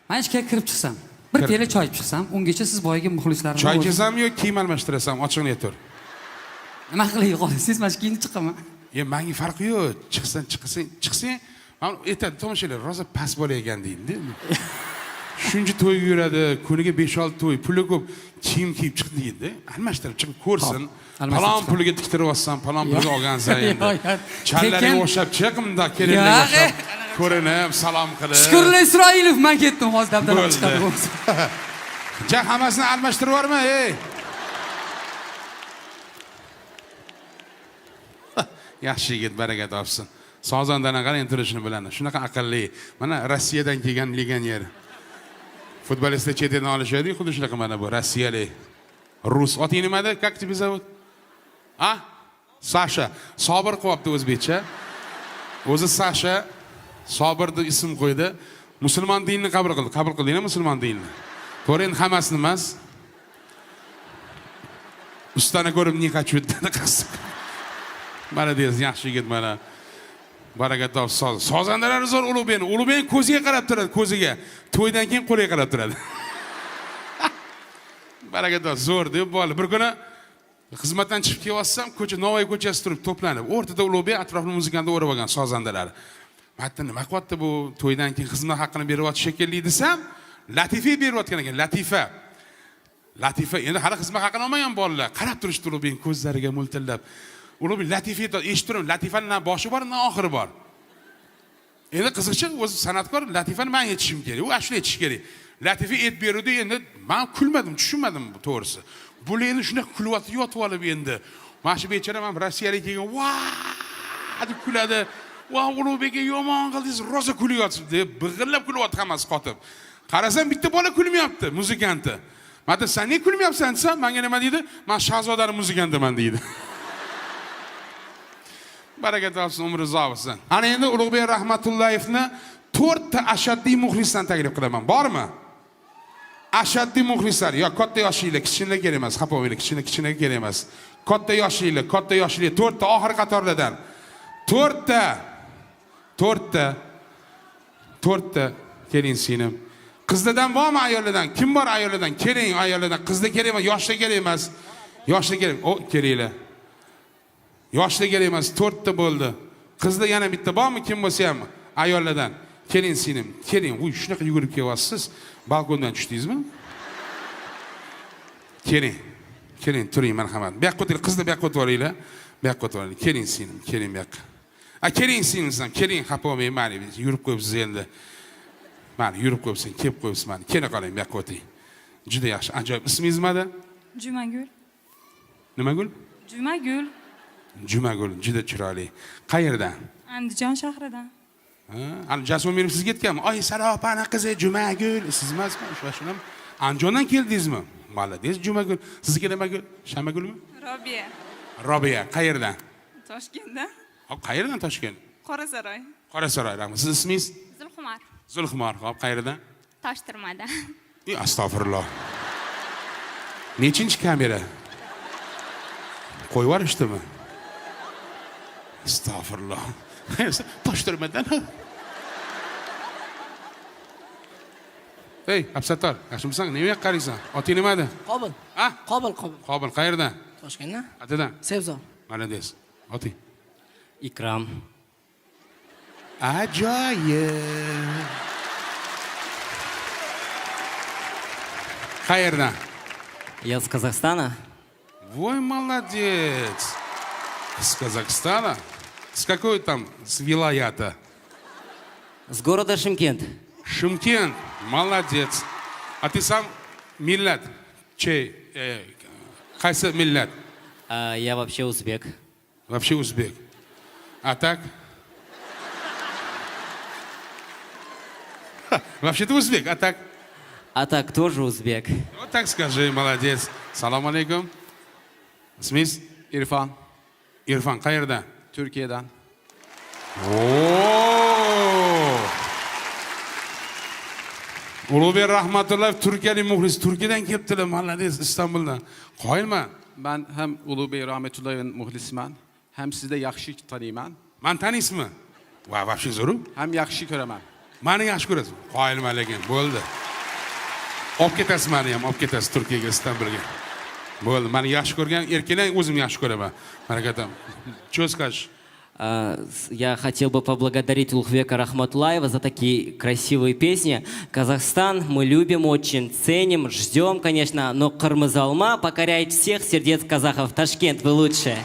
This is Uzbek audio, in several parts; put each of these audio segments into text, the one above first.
Man ichkariga kirib chiqsam, bir Kir. piyola choy ichib chiqsam, ungacha siz boyagi muxlislarimni Choy o'zi- ichasanmi yo kiyim almashtirasanmi? Ochig'ini ayt tur. Nima qilay, xohlasangiz mana shu kiyinib chiqaman. E, manga farqi yo'q. Chiqsan, chiqsang, chiqsang, mana aytadi tomoshalar, rosa past bola ekan deydi. Shuncha to'yga yuradi, kuniga 5-6 to'y, puli ko'p, kiyim kiyib chiqdi deydi. Almashtirib chiqib ko'rsin. Hop, almashtirib Palon chiqaman. puliga tiktirib olsam, palon puliga olgansan endi. Yo'q, yo'q. Challarga Tekin- o'xshab chiq, bundoq kelinlarga Yo'q, o'xshab ko'rinib, salom qilib. Shukurli Isroilov, man ketdim, hozir dabdalab Bo'ldi. chiqadi bo'lmasa. Ja, hammasini almashtirib yuborma, ey. Yaxshi yigit, baraka topsin. Sozandani qarang turishini biladi. Shunaqa aqlli. Mana Rossiyadan kelgan legioner. Futbolistlar chet eldan olishadi, xuddi shunaqa mana bu rossiyalik. Rus. Oting nima edi? Как тебя зовут? A? Sasha. Sobir qilyapti o'zbekcha. O'zi Sasha Sobir deb ism qo'ydi. Musulmon dinini qabul qildi. Qabul qildingmi musulmon dinini? To'g'ri, endi hammasini emas. Ustani ko'rib не хочу dedi qasd. Молодец, yaxshi yigit mana. Baraka topsin. Soz. Sozandalar zo'r Ulug'bek. Ulug'bek ko'ziga qarab turadi, ko'ziga. To'ydan keyin qo'liga qarab turadi. Baraka topsin, zo'r deb bola. Bir kuni xizmatdan chiqib kelyapsam, ko'cha Navoiy ko'chasi turib to'planib, o'rtada Ulug'bek, atrofini muzikantlar o'rab olgan sozandalar. Matta nima qilyapti bu to'ydan keyin xizmat haqqini beryapti shekilli desam, latifa berayotgan ekan, latifa. Latifa endi hali xizmat haqqini olmagan bolalar. Qarab turishdi Ulug'bek ko'zlariga mo'ltillab. Ulug'bek latifa aytadi, eshitib turibman, latifani na boshi bor, na oxiri bor. Endi qiziqchi, o'zi san'atkor latifani men aytishim kerak, u ashula aytishi kerak. Latifa aytib beruvdi, endi men kulmadim, tushunmadim to'g'risi. Bular endi shunday kulyapti, yotib olib endi. Mana shu bechora mana rossiyalik kelgan, va deb kuladi. Va Ulug'bekka yomon qildingiz, rosa kulyapsiz deb big'illab kulyapti hammasi qotib. Qarasam bitta bola kulmayapti, muzikanti. Mata sen nega kulmayapsan desam, menga nima deydi? Men Shahzodani muzikantiman deydi. Baraka topsin, umri uzoq bo'lsin. Ana endi Ulug'bek Rahmatullayevni 4 ta ashaddiy muxlisdan taklif qilaman. Bormi? Ashaddiy muxlislar, yo katta yoshlilar, kichkinalar kerak emas, xafa bo'lmanglar, kichkina kichkina kerak emas. Katta yoshlilar, katta yoshli 4 ta oxirgi qatorlardan. 4 ta. 4 ta. 4 ta keling singlim. Qizlardan bormi ayollardan? Kim bor ayollardan? Keling ayollardan. Qizlar kerak emas, yoshlar kerak emas. Yoshlar kerak. O, kelinglar. Yoshlar kerak emas, 4 ta bo'ldi. Qizlar yana bitta bormi? Kim bo'lsa ham ayollardan. Keling singlim, keling. Uy, shunaqa yugurib kelyapsiz. Balkondan tushdingizmi? Keling. Keling, turing marhamat. Bu yoqqa o'tiring, qizlar bu yoqqa o'tib olinglar. Bu yoqqa o'tib olinglar. Keling singlim, keling bu yoqqa. A, keling singlim, keling, xafa bo'lmang, mayli, yurib qo'yibsiz endi. Mana yurib qo'yibsan, kelib qo'yibsiz mana. Kela qoling, bu yoqqa o'ting. Juda yaxshi, ajoyib. Ismingiz nima edi? Jumagul. Nimagul? Jumagul. Jumagul, juda chiroyli. Qayerdan? Andijon shahridan. Ha, ana Jasur Umirov sizga aytganmi? Oy, Saropani qizi Jumagul, siz emasmi? Shu shunam. Andijondan keldingizmi? Молодец, Jumagul. Sizniki nimagul? Shamagulmi? Robiya. Robiya, qayerdan? Toshkentdan. Hop, qayerdan Toshkent? Qorasaroy. Qorasaroy, rahmat. Siz ismingiz? Zulxumor. Zulxumor, hop, qayerdan? Toshtirmadan. Ey, astag'firulloh. Nechinchi kamera? Qo'yib yuborishdimi? Astag'firulloh. Toshtirmadan. Ey, Absattor, yaxshimisan? Nima yoqqa qaraysan? Oting nima edi? Qobil. A? Qobil, Qobil. Qobil, qayerdan? Toshkentdan. Qayerdan? Sebzor. Молодец. Oting. Ikram. Ajoyib. Qayerdan? Я с Казахстана. Voy, молодец. С Казахстана? С какой там, с вилаята? С города Шымкент. Шымкент. Молодец. А ты сам millat? Чей? Qaysi millat? А, я вообще узбек. Вообще узбек. А так? Ха, вообще ты узбек, а так? А так тоже узбек. Вот так скажи, молодец. Салам алейкум. Ismingiz? İrfan, Irfan, qayerdan? Türkiye'den. Oo! Ulug'bek Rahmatullayev Turkiyalik muxlis. Turkiyadan kelibdilar, молодец, Istanbuldan. Qoyilman. Ben hem Ulu Bey Rahmetullahi'nin muhlisiman, hem sizi de yaxşı tanıyman, Man taniysizmi? Va, вообще zo'r. hem yaxşı göremen. Mani yaxshi ko'rasiz. Qoyilman lekin, bo'ldi. Olib ketasiz mani ham, olib ketasiz Turkiyaga, Istanbulga. Bo'ldi, mani yaxshi ko'rgan erkaklar o'zim yaxshi ko'raman. Marakatam. Что скажешь? Я хотел бы поблагодарить Улугбека Рахматуллаева за такие красивые песни. Казахстан мы любим очень, ценим, ждем, конечно, но Qirmizi olma покоряет всех сердец казахов. Ташкент, вы лучшие.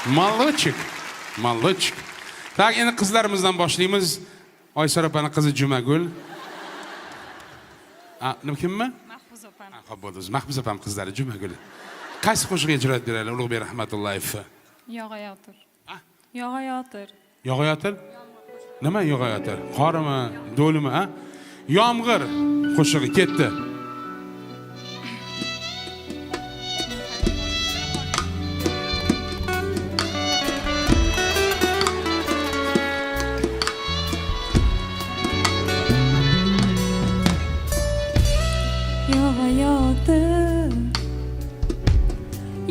Молодчик. Молодчик. Так, endi qizlarimizdan boshlaymiz. Oysora opani qizi Jumagul. A, nima kimmi? Mahfuz opani. Ha, xo'p bo'ldi. Mahfuz opam qizlari Jumagul. Qaysi qo'shiq ijro etib beradi Ulug'bek Rahmatullayev? Yog'ayotir. Yog'ayotir. Yog'ayotir? Nima yog'ayotir? Qorimi, do'limi, a? Yomg'ir qo'shig'i ketdi. Yog'ayotir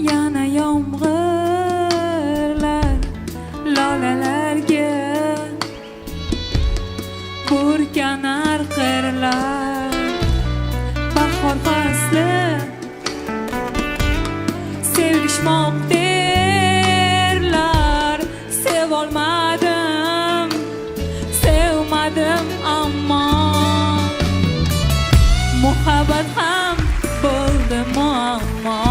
yana yomg'irlar lolalarga burkanar qirlar bahor fasli sevishmoq derlar sevolmadim sevmadim ammo muhabbat ham bo'ldi muammo.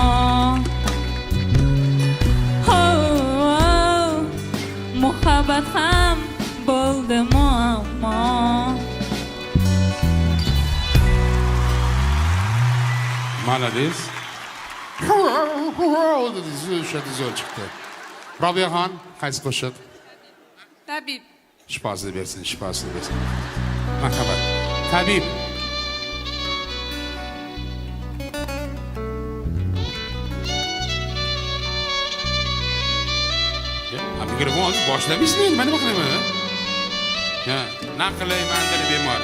Oh, muhabbat ham bo'ldi muammo. Молодец. O'sha zo'r chiqdi. Robiyaxon, qaysi qo'shiq? Tabib. Shifosini bersin, shifosini bersin. Marhamat. Tabib. Ya, mikrofon hozir boshlamaysizmi endi? Man nima qilaman? Ha, na qilayman dedi bemor.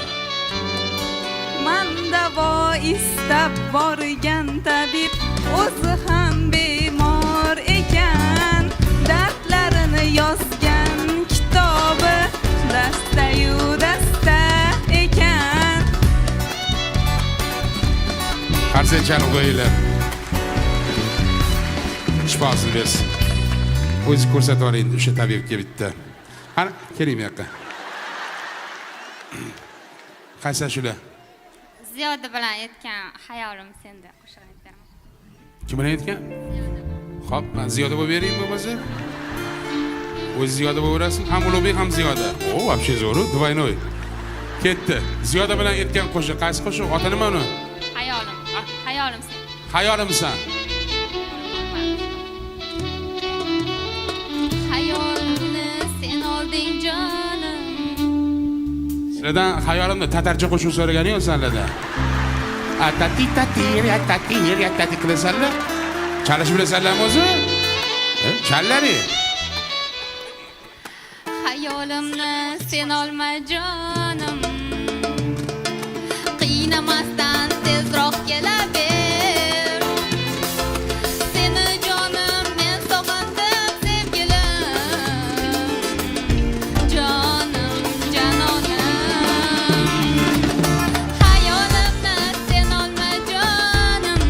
Man davo istab borgan tabib o'zi ham bemor ekan dardlarini yozgan kitobi dastayu dasta ekan. Qarsak chalib qo'yinglar. Shifosini bersin. O'zi ko'rsatib yuboring o'sha tabibga bitta. Qani, keling bu yoqqa. Qaysi ashula? Ziyoda bilan aytgan Xayolim senda qo'shig'ini aytib beraman. Kim bilan aytgan? Xo'p, man Ziyoda bo'lib bering bo'lmasa. O'zi Ziyoda bo'laverasiz. Ham Ulug'bek ham Ziyoda. O, вообще zo'ru, двойной. Ketdi. Ziyoda bilan aytgan qo'shiq qaysi qo'shiq? Oti nima uni? Xayolim. Xayolim sen. Xayolimsan. Xayolimni sen olding jonim. Sizlardan xayolimda tatarcha qo'shiq so'ragani yo'q sizlardan. Atati tati atati atati qilasanlar. Chalish bilasanlarmi o'zi? Challaring. Xayolimni sen olma jonim. Qiynamasdan tezroq kelaver. Seni jonim men sog'indim sevgilim. Jonim, janonim. Xayolimni sen olma jonim.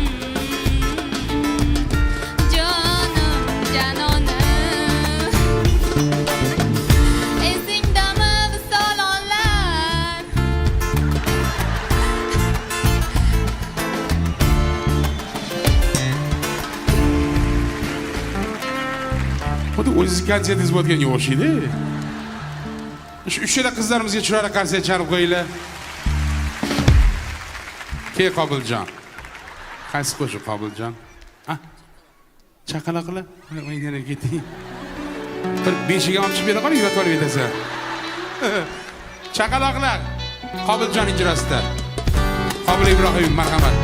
Jonim, janonim. Esingdami visol onlar? Xuddi o'zingiz konsertingiz bo'layotganga o'xshaydi. Shu uchala qizlarimizga chiroyli qarsak chalib qo'yinglar. Kel Qobiljon. Qaysi qo'shiq Qobiljon? Ah. Chaqaloqlar, o'ynab keting. Bir beshiga olib chiqib bera qoling, yotib olib ketasan. Chaqaloqlar Qobiljon ijrosida. Qobil Ibrohimov, marhamat.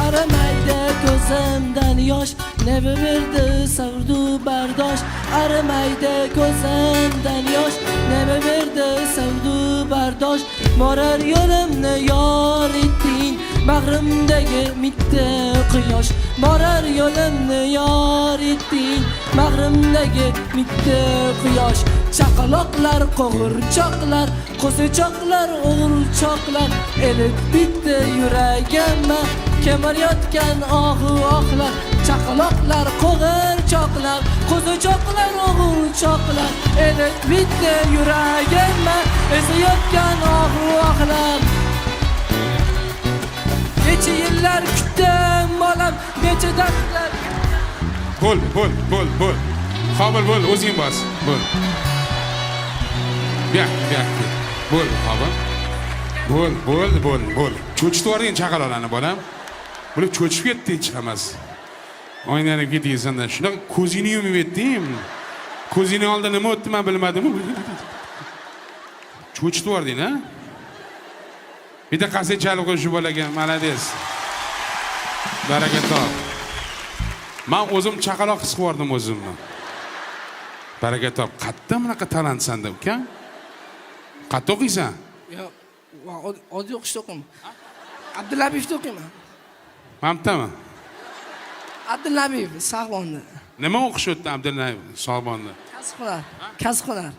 Arimaydi ko'zimdan yosh, nima berdi sabrdu bardosh. Arimaydi ko'zimdan yosh, nima berdi sabrdu bardosh. Borar yo'limni yor etding. Bag'rimdagi mitti quyosh, borar yo'limni yoritding. Bag'rimdagi mitti quyosh. Chaqaloqlar, qo'g'irchoqlar, qo'zichoqlar, o'g'irchoqlar, elib bitdi yuragimni kemirayotgan ohu ohlar. Chaqaloqlar, qo'g'irchoqlar, qo'zichoqlar, o'g'irchoqlar, elib bitdi yuragimni ezayotgan ohu ohlar. Necha yillar kutdim bolam, necha dardlar. Bo'l, bo'l, bo'l, bo'l. Qobil, bo'l, o'zing bos. Bo'l. Bu yoq, bu yoq. Bo'l, Qobil. Bo'l, bo'l, bo'l, bo'l. Cho'chitib yubording chaqaloqlarni, bolam. Bular cho'chib ketdi hech hammasi. O'ynanib ketding. Shunaqa ko'zingni yumib etding. Ko'zingni oldida nima o'tdi, men bilmadim. Cho'chitib yubording, ha? Bitta qarsak chalib qo'y shu bolaga, молодец. Baraka top. Men o'zim chaqaloq his qilib o'zimni. Baraka top. Qayerdan bunaqa talant sanda, uka? Qayerda o'qiysan? Yo'q, oddiy o'qishda o'qiyman. Abdulabiyevda o'qiyman. Mamtami? Abdulabiyev Sog'bonda. Nima o'qish o'tdi Abdullayev Sog'bonda? Kasb hunar, kasb hunar.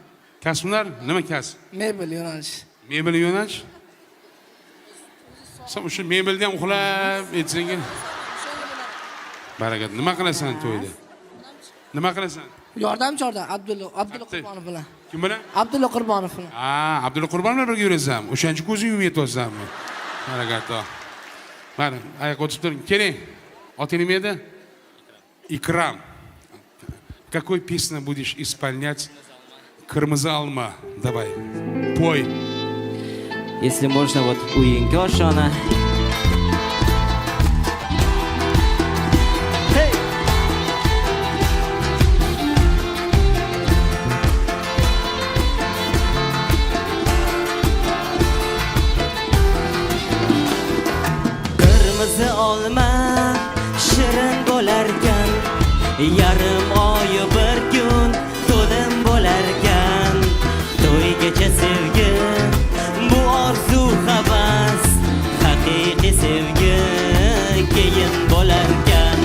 Kasb hunar nima kasb? Mebel yo'nalishi. Mebel yo'nalish? Sen o'sha mebelda ham uxlab aytsang. Baraka, nima qilasan to'yda? Nima qilasan? Yordamchi orda Abdulla Qurbonov bilan. Kim bilan? Abdulla Qurbonov bilan. Ha, Abdulla Qurbonov bilan birga yurasanmi? O'shancha ko'zing yumib yetyapsanmi? Baraka. Mana, oyoqqa o'tirib turing. Keling. Oting nima edi? Ikram. Какой песню будешь исполнять? Qirmizi olma. Давай. Пой. Если можно, вот Uyingga oshona. Hey! Qirmizi olma shirin bo'larkan, yarim oyi bir kun to'lim bo'larkan. To'ygacha sevgi bu orzu havas, haqiqiy sevgi keyin bo'larkan.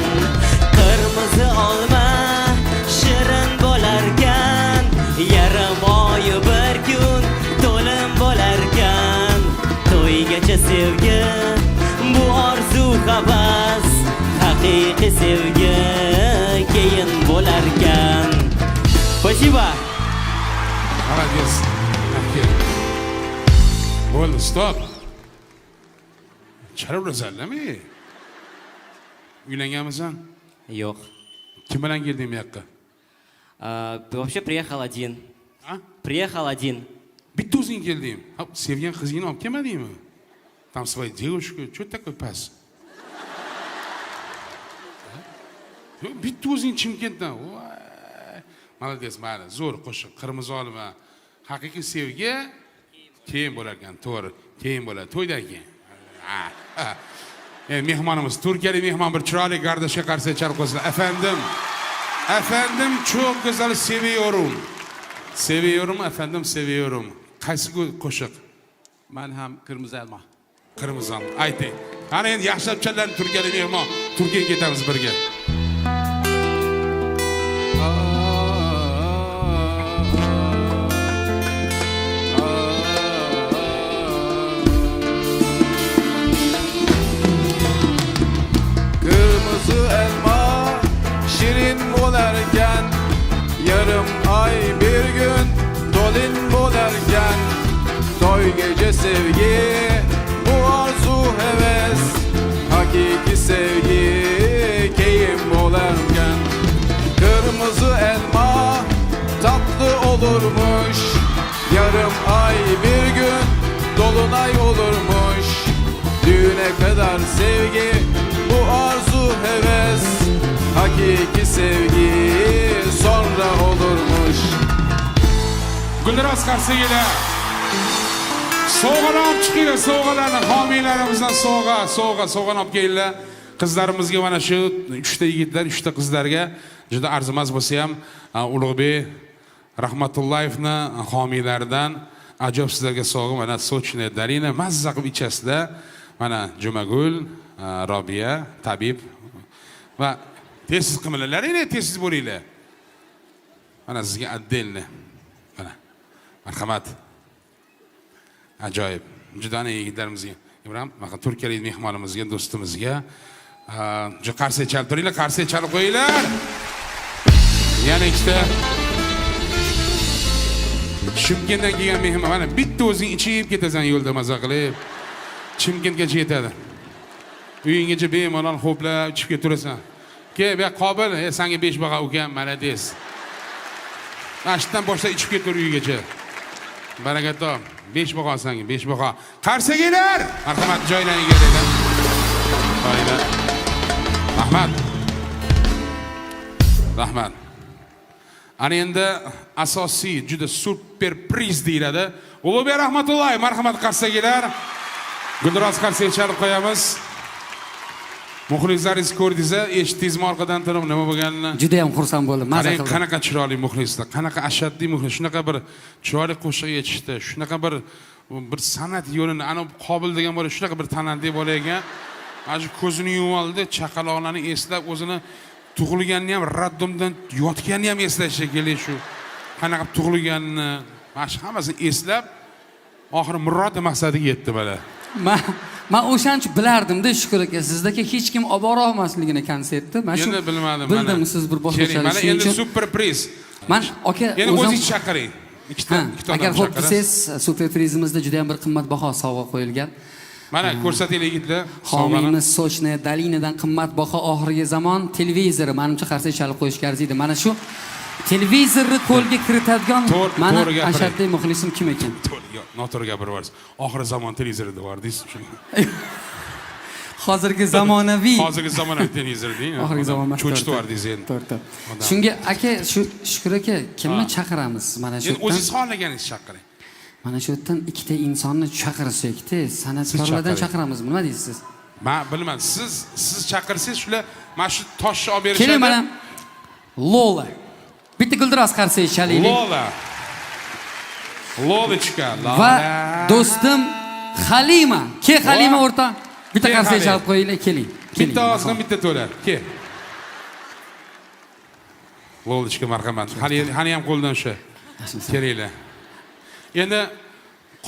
Qirmizi olma shirin bo'larkan, yarim oyi bir kun to'lim bo'larkan. To'ygacha sevgi bu orzu havas, haqiqiy sevgi keyin bo'larkan. Спасибо. Молодец. Aka. Bo'ldi, стоп. Chalaverasanlarmi? Uylanganmisan? Yo'q. Kim bilan kelding bu yoqqa? А, вообще приехал один. Ha? Приехал один. Bitta o'zing kelding. Ha, sevgan qizingni olib kelmadingmi? Там свою девушку. Что такой пас? Yo'q, bitta o'zing Chimkentdan. Voy. Молодец, mayli. Zo'r qo'shiq. Qirmizi olma. Haqiqiy sevgi keyin bo'lar ekan, to'g'ri. Keyin bo'ladi, to'ydan keyin. Ha, ha. Endi mehmonimiz, turkiyalik mehmon, bir chiroyli gardishga qarsak chalib qo'ysin. Efendim. Efendim, çok güzel seviyorum. Seviyorum efendim, seviyorum. Qaysi qo'shiq? Men ham Kırmızı Elma. Qirmizi olma. Ayting. Qani endi yaxshilab chalarni, turkiyalik mehmon. Turkiyaga ketamiz birga. Kırmızı elma şirin olarken, yarım ay bir gün dolin bolarken. Toy gece sevgi bu arzu heves, hakiki sevgi keyim olarken. Kırmızı elma tatlı olurmuş, yarım ay bir gün dolunay olurmuş. Düğüne kadar sevgi bu arzu heves, hakiki sevgi sonra olurmuş. Guldiroz qarsaklar. Sovg'alar olib chiqinglar, sovg'alarni homiylarimizdan sovg'a, sovg'a, sovg'ani olib kelinglar. Qizlarimizga mana shu uchta yigitlar, uchta qizlarga juda arzimas bo'lsa ham, Ulug'bek Rahmatullayevni homiylaridan ajoyib sizlarga sovg'a, mana сочная долина, mazza qilib ichasizlar. Mana Jumagul, Robiya, tabib va tez qilmalaringlar, tez bo'linglar. Mana sizga отдельно. Mana. Marhamat. Ajoyib. Juda yigitlarimizga, Ibrohim, mana turkiyalik mehmonimizga, do'stimizga juda qarsak chalib turinglar, qarsak chalib qo'yinglar. Yana ikkita Chimkentdan kelgan mehmon, mana bitta o'zing ichib ketasan yo'lda maza qilib. Chimkentgacha yetadi. Uyinggacha bemalol ho'plab ichib ketaverasan. Kel, bu yoq Qobil, sanga 5 baho ukam, молодец. Mana shu yerdan boshlab ichib ketaver uygacha. Baraka top. 5 baho sanga, 5 baho. Qarsaklar! Marhamat, joylarni egalanglar. Joylar. Rahmat. Rahmat. Ana endi asosiy juda super priz deyiladi. Ulug'bek Rahmatullayev, marhamat, qarsaklar. Guldiroz qarsak chalib qo'yamiz. Muxlislaringiz ko'rdingiz, eshitdingizmi orqadan turib nima bo'lganini? Juda ham xursand bo'ldim, maza Qarang, qildim. Qanaqa chiroyli muxlislar, qanaqa ashaddiy muxlis, shunaqa bir chiroyli qo'shiq aytishdi, shunaqa bir san'at yo'lini, ana Qobil degan bola shunaqa bir talantli bola ekan. Mana shu ko'zini yumib oldi, chaqaloqlarni eslab, o'zini tug'ilganini ham, роддом dan yotganini ham eslash shekilli shu. Qanaqa tug'ilganini, mana shu hammasini eslab, oxiri murodi maqsadiga yetdi bola. Man o'shancha bilardimda, Shukur aka, sizdagi hech kim olib bora olmasligini konsertni. Man shu Endi bilmadim. bildim, Mana. siz bir Keling, boshqachalik. mana Shuning endi uchun super priz. Man aka Endi o'zim o'zingiz chaqiring. Ikkita, Ha, ikkita agar odam xo'p chaqirasiz. desangiz, super prizimizda juda ham bir qimmatbaho sovg'a qo'yilgan. Mana ko'rsatinglar, yigitlar, sovg'ani. Homiymiz Сочная долина dan qimmatbaho oxirgi zamon televizori, manimcha, qarsak chalib qo'yishga arziydi. Mana shu televizorni qo'lga kiritadigan mani To'g'ri gapiring. ashaddiy muxlisim kim ekan? To'g'ri, yo'q, noto'g'ri gapirib yuborsiz. Oxiri zamon televizori deb yubordingiz. Hozirgi zamonaviy. Hozirgi zamonaviy televizor deng. Oxirgi zamon emas, Cho'chitib to'g'ri, yubordingiz endi. To'g'ri. Odam. Shunga aka, shu Shukur aka, kimni chaqiramiz mana shu Endi o'zingiz xohlaganingizni chaqiring. Mana shu yerdan ikkita insonni chaqirsak-da, san'atkorlardan Chaqiring. Chaqiramizmi? Nima deysiz siz? Man bilmadim. Siz chaqirsangiz, shular mana shu toshni olib berishadi. Keling, mana Lola. Bitta guldiroz qarsak chalaylik. Lola. Lolochka. Lola. Va do'stim Halima. Ke, Halima o'rta. Bitta Kel, qarsak Halima. chalib qo'yinglar, keling. Keling. Bitta ozg'in, bitta to'la. Kel. Lolochka, marhamat. Hali hali ham qo'ldan o'sha. Kelinglar. Endi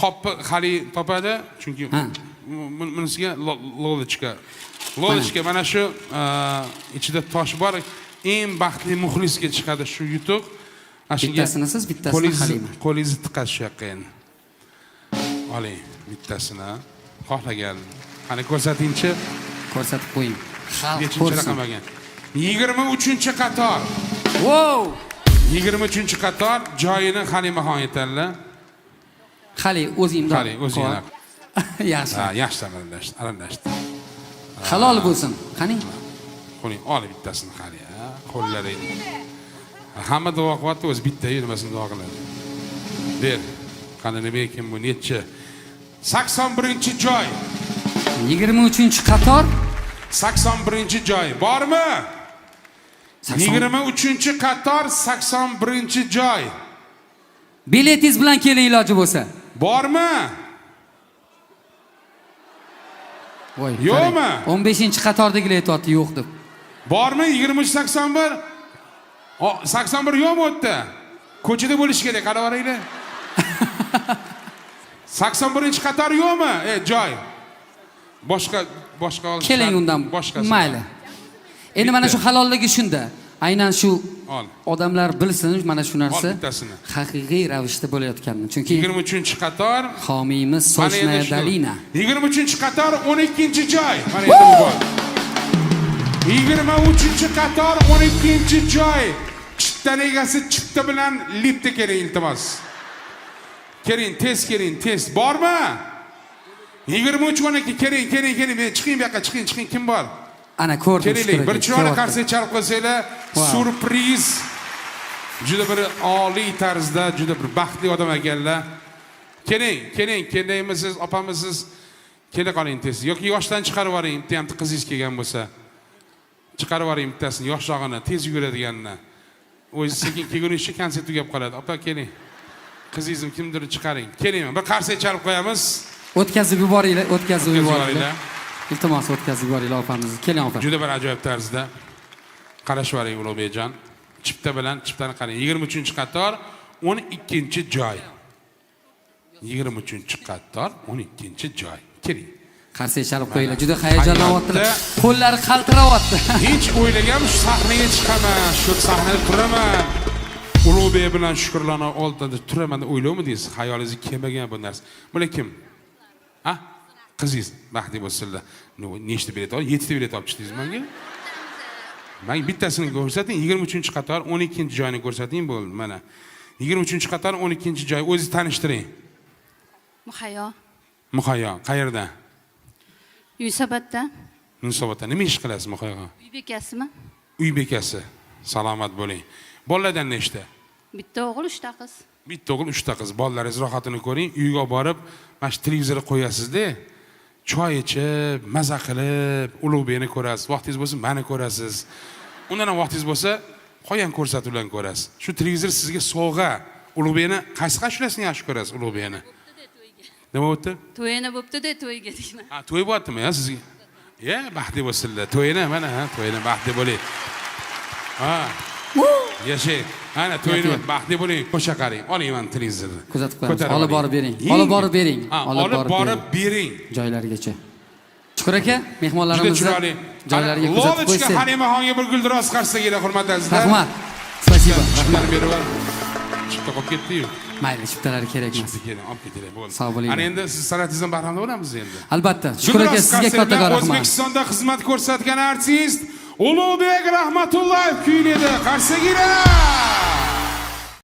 qopni hali topadi, chunki Ha. bunisiga Lolochka. Lolochka, mana shu ichida tosh bor. Eng baxtli muxlisga chiqadi shu yutuq. Mana shunga Bittasini siz, bittasini Halima. Qo'lingizni tiqasiz shu yoqqa endi. Oling bittasini. Xohlagan. Qani, ko'rsatingchi. Ko'rsatib qo'ying. Xalq Nechinchi ko'rsin. raqam ekan? 23-qator. Wow! 23-qator joyini Halimaxon aytadilar. Hali o'zi imzo. Hali o'zi yana. Yaxshi. Ha, yaxshi aralashdi, aralashdi. Halol bo'lsin. Qani? Qo'ling, ol bittasini hali, ha. Qo'llaring. Hamma duo qilyapti, o'zi bitta nimasini duo qiladi. Ber. Qani, nima ekan bu, nechi? 81-joy. 23-qator. 81-joy bormi? 80. 23-qator, 81-joy. Biletingiz bilan keling iloji bo'lsa. Bormi? Voy. Yo'qmi? 15-qatordagilar aytyapti yo'q deb. Bormi 23 81? O, 81 yo'qmi u yerda? Ko'chada bo'lishi kerak, qarab boringlar. 81-qator yo'qmi? Joy. Boshqa Keling undan. Boshqasi. Mayli. Endi mana shu halolligi shunda. Aynan shu Ol. odamlar bilsin mana shu narsa Ol bittasini. Haqiqiy ravishda bo'layotganini. Chunki 23-qator. homiymiz Mana endi Сочная shu. долина. 23-qator, 12-joy. Mana endi bu bor. 23-qator, 12-joy. Chiptani egasi chipta bilan liftga keling, iltimos. Keling, tez keling, tez. Bormi? 23 12, keling, keling, keling. Men chiqing bu yoqqa, chiqing, chiqing. Kim bor? Ana ko'rdim. Kelaylik. Shukur Bir aka, chiroyli kelyapti. qarsak chalib qo'ysanglar, Wow. syurpriz. Juda bir oliy tarzda, juda bir baxtli odam ekanlar. Keling, keling, kelingmisiz, opamisiz? Kela qoling tez. Yoki yoshdan chiqarib yuboring, bitta ham qizingiz kelgan bo'lsa. Chiqarib yuboring bittasini, yoshrog'ini, tez yuguradiganini. O'zi sekin kelgunicha konsert tugab qoladi. Opa, keling. Qizingizni kimdir chiqaring. Keling, bir qarsak chalib qo'yamiz. O'tkazib yuboringlar, o'tkazib O'tkazib yuboringlar. yuboringlar. Iltimos, o'tkazib yuboringlar opamizni. Keling, opa. Juda bir ajoyib tarzda qarashib yuboring, Ulug'bekjon. Chipta bilan chiptani qarang. 23-qator, 12-joy. 23-qator, 12-joy. Keling. Qarsak chalib qo'yinglar. Juda hayajonlanyaptilar. Hayotda- Qo'llari qaltirayapti. Hech o'ylaganmi, shu sahnaga chiqaman, shu sahnada turaman. Ulug'bek bilan Shukrona oldida turaman deb o'ylovmidingiz? Xayolingizga kelmagan bu narsa. Bular kim? Ha? Qizingiz, baxtli bo'lsinlar. Nechta bilet oldi? 7 ta bilet olib chiqdingiz menga? Menga bittasini ko'rsating, 23-qator, 12-joyni ko'rsating bo'ldi, mana. 23-qator, 12-joy. O'zingiz tanishtiring. Muhayyo. Muhayyo, qayerda? Yunusobodda. Yunusobodda nima ish qilasiz, Muhayyo? Uy bekasimi? Uy bekasi. Salomat bo'ling. Bolalardan nechta? Bitta o'g'il, uchta qiz. Bitta o'g'il, uchta qiz. Bolalaringiz rohatini ko'ring. Uyga borib, mana shu televizorni qo'yasizda, choy ichib, maza qilib, Ulug'bekni ko'rasiz. Vaqtingiz bo'lsa, mani ko'rasiz. Undan ham vaqtingiz bo'lsa, qolgan ko'rsatuvlarni ko'rasiz. Shu televizor sizga sovg'a. Ulug'bekni qaysi ashulasini yaxshi ko'rasiz, Ulug'bekni? Nima bo'pti? To'yini bo'pti-da, to'yga deyman. Ha, to'y bo'lyaptimi ya sizga? Ya, baxtli bo'lsinlar. To'yini mana, ha, to'yini baxtli bo'ling. Ha. Yashang. Ana to'yini Yo'q, yo'q. baxtli bo'ling. Qo'sha qarang. Oling mana televizorni. Kuzatib qo'yamiz. Ko'tarib Olib oling. borib bering. Yeng. Olib borib bering. Ha, olib borib bering. Joylarigacha. Shukur aka, Juda mehmonlarimizni chiroyli. joylariga kuzatib Lovichka qo'ysak. Halimaxonga bir guldiroz qarsaklar, hurmatli azizlar. Rahmat. Спасибо. Chiptani berib yubor. Chipta qolib ketdi-yu. Mayli, chiptalari kerak emas. Chipta keling, olib ketinglar, bo'ldi. Sog' bo'linglar. Ana endi siz san'atingizdan bahramand bo'lamiz endi. Albatta. Shukur aka, Guldiroz sizga qarsaklar kattakon rahmat. O'zbekistonda xizmat ko'rsatgan artist Ulug'bek Rahmatullayev kuylaydi. Qarsaklar.